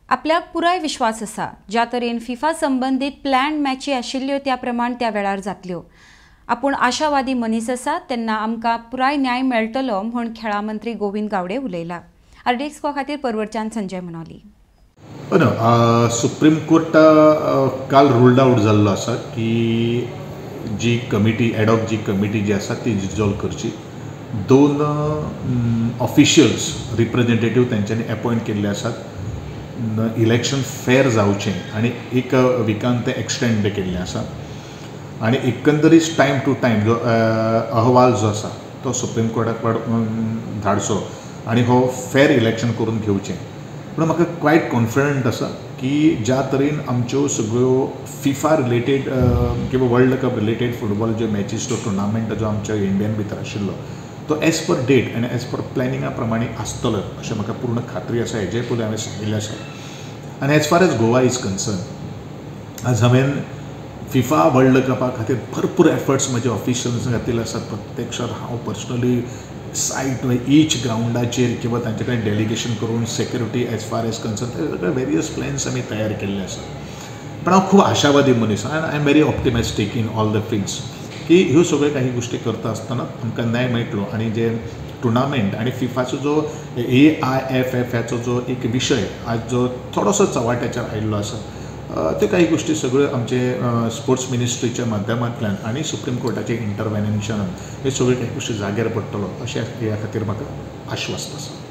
आपल्याक पुराय विश्वास आसा ज्या तरेन फिफा संबंदीत प्लॅन मॅची आशिल्ल्यो त्या प्रमाण त्या वेळार जातल्यो. आपूण आशावादी मनीस आसा तेन्ना आमकां पुराय न्याय मेळटलो म्हूण खेळां मंत्री गोविंद गावडे उलयला. आरडीएक्स खातीर परवरच्यान संजय म्हणाली. सुप्रीम कोर्ट काल रुल्ड आउट जाल्लो आसा की जी कमिटी एडॉक जी कमिटी जी आसा ती डिजॉल्व करची. 2 ऑफिशियल्स रिप्रेझेंटेटीव तेंच्यांनी अपॉयंट केल्ले आसात. इलेक्शन फेर जावचें आनी एक विकान तें एक्सटेंड केल्लें आसा आनी एकंदरीत टायम टू टायम जो अहवाल जो आसा तो सुप्रीम कोर्टाक धाडचो आनी हो फेर इलेक्शन करून घेवचें. पूण म्हाका क्वायट कॉन्फिडंट आसा की ज्या तरेन आमच्यो सगळ्यो फिफा रिलेटेड किंवा वर्ल्ड कप रिलेटेड फुटबॉल ज्यो मॅचीस जो टुर्नामेंट जो आमच्या इंडियन भितर आशिल्लो तो एज पर डेट आनी एज पर प्लॅनिंगा प्रमाणे आसतलो अशें म्हाका पूर्ण खात्री आसा. हेजे पयलीं हांवें सांगिल्लें आसा. आनी as far as Goa is concern आज हांवें फिफा वर्ल्ड कपा खातीर भरपूर एफर्ट्स म्हजे ऑफिशियल्स घातिल्ले आसात. प्रत्यक्षात हांव पर्सनली सायट ईच ग्रावंडाचेर किंवा तांचे कडेन डेलिगेशन करून security as far as concern ते सगळे वेरियस प्लॅन्स आमी तयार केल्ले आसात. पण हांव खूब आशावादी मनीस आनी I am very optimistic in all the things की ह्यो सगळ्यो काही गोश्टी करता आसतना आमकां न्याय मेळटलो आनी जे टुर्नामेंट आनी फिफाचो जो AIFF ह्याचो जो एक विशय आज जो थोडोसो चव्हाट्याचेर आयिल्लो आसा त्यो काही गोश्टी सगळ्यो आमचे स्पोर्ट्स मिनिस्ट्रीच्या माध्यमांतल्यान आनी सुप्रीम कोर्टाचे इंटरवेन्शनान हे सगळ्यो काही गोश्टी जाग्यार पडटलो अशें ह्या खातीर म्हाका आश्वस्त आसा.